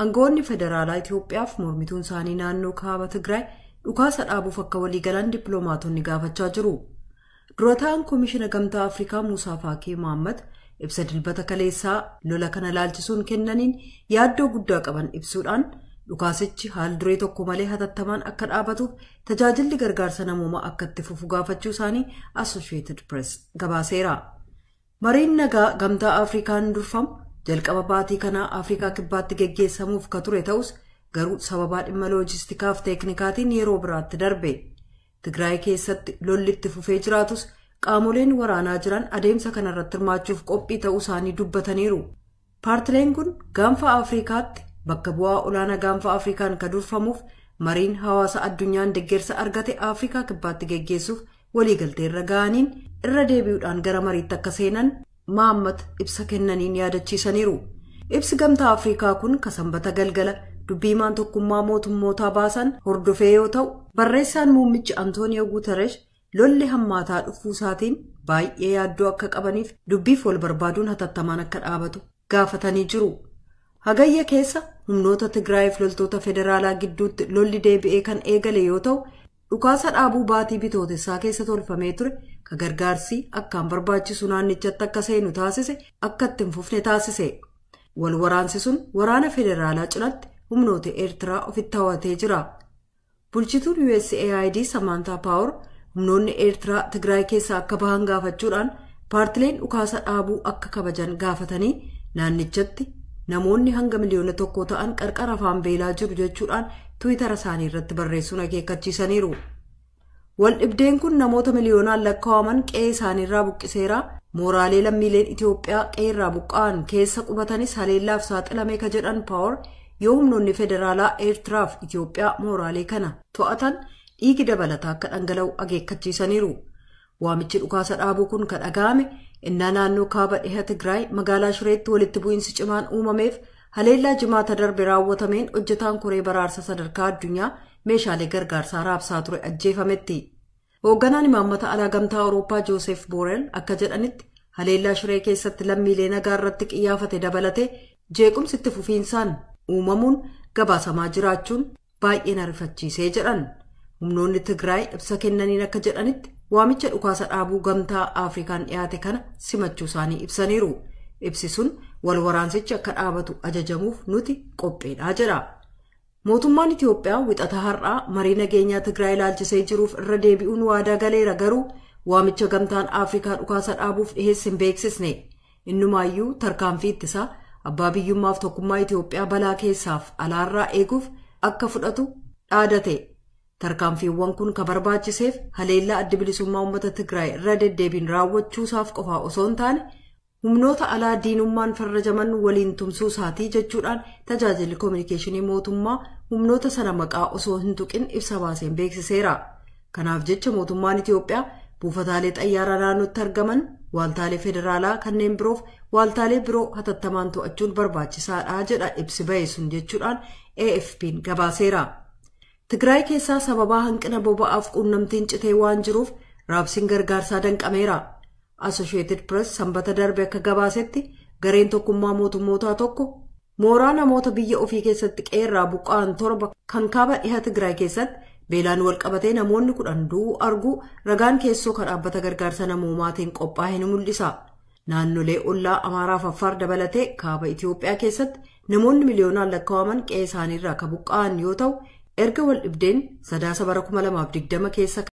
Aangawoonni federaalaa Itoophiyaaf mormituun isaanii naannoo kaaba Tigraay dhukaasa dhaabuuf akka waliigalan dippiloomaatonni gaafachaa jiru. Dura ta'an Koomishina Gamtaa Afrikaa Muusaa Faakii Mohaammed ibsa Dilbata kaleessaa lola kana laalchisuun kennaniin yaaddoo guddaa qaban ibsuudhaan, dhukaasichi haal duree tokko malee hatattamaan akka dhaabatuuf, tajaajilli gargaarsa namoomaa akka itti fufu gaafachuu isaanii Associated Press gabaaseera. Mariin nagaa Gamtaa Afrikaan durfamu jalqaba baatii kanaa Afrikaa Kibbaatti geggeessamuuf ka ture ta'us, garuu sababaa dhimma loojistikaaf teeknikaatiin yeroo biraatti darbe. Tigraay keessatti lolli itti fufee jiraatus, qaamoleen waraanaa jiran adeemsa kanarratti hirmaachuuf qophii ta'uu isaanii dubbataniiru. Paartileen kun Gaanfa Afrikaatti bakka bu'aa olaanaa Gaanfa Afrikaan ka durfamuuf mariin hawaasa addunyaan deeggarsa argate Afrikaa Kibbaatti geggeessuuf waliigaltee irra ga'aniin irra deebi'uudhaan gara mariitti akka seenan Mahammad ibsa kennaniin yaadachiisaniiru. Ibsi Gamtaa Afrikaa kun ka Sanbata galgala dubbiimaan Tokkummaa Mootummootaa baasan hordofee yoo ta'u, barreessaan muummichi Antooniyoo Guuteresh lolli hammaataa dhufuu isaatiin baay'ee yaaddoo akka qabaniif dubbiif wal barbaaduun hatattamaan akka dhaabatu gaafatanii jiru. Hagayya keessa humnoota Tigraayiif loltoota federaalaa gidduutti lolli deebi'ee kan eegale yoo ta'u, dhukaasa dhaabuu baatii Bitootessaa keessa tolfamee ture ka gargaarsi akkaan barbaachisu naannichatti akka seenu taasise akka itti hin fufne taasise. Wal waraansi sun waraana federaalaa cinatti humnoota Eertiraa ofitti hawatee jira. Bulchituun USAID Samaantaa Paawar humnoonni Eertiraa Tigraay keessaa akka bahan gaafachuudhaan, paartileen dhukaasa dhaabuu akka kabajan gaafatanii, naannichatti namoonni hanga 1 miliyoona ta'an qarqara afaan beelaa jiru jechuudhaan Tiwiitara isaanii irratti barreessuun akeekkachiisaniiru. Waldhibdeen kun namoota miliyoonaan lakkaa'aman qe'ee isaaniirraa buqqiseera. Mooraalee lammiileen Itoophiyaa qe'eerraa buqqa'an keessa qubatanis haleellaaf saaxilame ka jedhan Paawar, yoo humnoonni federaalaa Eertiraaf Itoophiyaa mooraalee kana to'atan dhiigi dabalataa akka dhangala'u akeekkachiisaniiru. Waamichi dhukaasa dhaabuu kun kan dhaga'ame innaa naannoo kaaba dhiha Tigraay magaalaa Shireetti walitti bu'iinsi cimaan uumameef haleellaa Jimaata darbe raawwatameen hojjetaan koree baraarsa sadarkaa addunyaa meeshaalee gargaarsaa raabsaa ture ajjeefametti. Hoogganaan imaammata alaa Gamtaa Awurooppaa Joosef Boorel akka jedhanitti, haleellaa Shiree keessatti lammiilee nagaa irratti qiyyaafate dabalatee jeequmsi itti fufiinsaan uumamuun gabaasamaa jiraachuun baay'ee na rifachiisee jedhan. Humnoonni Tigraay ibsa kennaniin akka jedhanitti, waamicha dhukaasa dhaabuu Gamtaa Afrikaan dhiyaate kana simachuu isaanii ibsaniiru. Ibsi sun wal waraansichi akka dhaabatu ajajamuuf nuti qopheedha jedha. Mootummaan Itiyoophiyaa Wixata har'aa marii nageenyaa Tigraay ilaalchisee jiruuf irra deebi'uun waadaa galeera, garuu waamicha Gamtaan Afrikaa dhukaasa dhaabuuf dhiheesse hin beeksisne. Innumaayyuu tarkaanfii ittisaa abbaa biyyummaaf tokkummaa Itiyoophiyaa balaa keessaaf alaarraa eeguuf akka fudhatu dhaadate. Tarkaanfiiwwan kun ka barbaachiseef haleellaa Adda Bilisummaa Uummata Tigraay irra deddeebiin raawwachuusaaf qofaa osoo hin taane, humnoota alaa diinummaan farrajaman waliin tumsuu isaatii jechuudhaan tajaajilli koominikeeshinii mootummaa humnoota sana maqaa osoo hin tuqin ibsa baaseen beeksiseera. Kanaaf jecha mootummaan Itiyoophiyaa buufataalee xayyaaraa naannootti argaman, waaltaalee federaalaa kanneen biroof waaltaalee biroo hatattamaan to'achuun barbaachisaadha jedha ibsi ba'e sun jechuudhaan AFP'n gabaaseera. Tigraay keessaa sababaa hanqina boba'aaf quunnamtiin citee waan jiruuf raabsiin gargaarsaa danqameera. Associated Press Sanbata darbe akka gabaasetti, gareen Tokkummaa Mootummootaa tokko mooraa namoota biyya ofii keessatti qeerraa buqqa'an 7 kan kaaba dhiha Tigraay keessatti beelaan walqabatee namoonni 10 du'uu arguu ragaan keessoo kan dhaabbata gargaarsa namoomaatiin qophaa'e ni mul'isa. Naannolee ollaa Amaaraaf Affaar dabalatee kaaba Itiyoophiyaa keessatti namoonni miliyoonaan lakkaa'aman qe'ee isaaniirraa ka buqqa'an yoo ta'u, erga wal dhibdeen Sadaasa bara 2020 keessa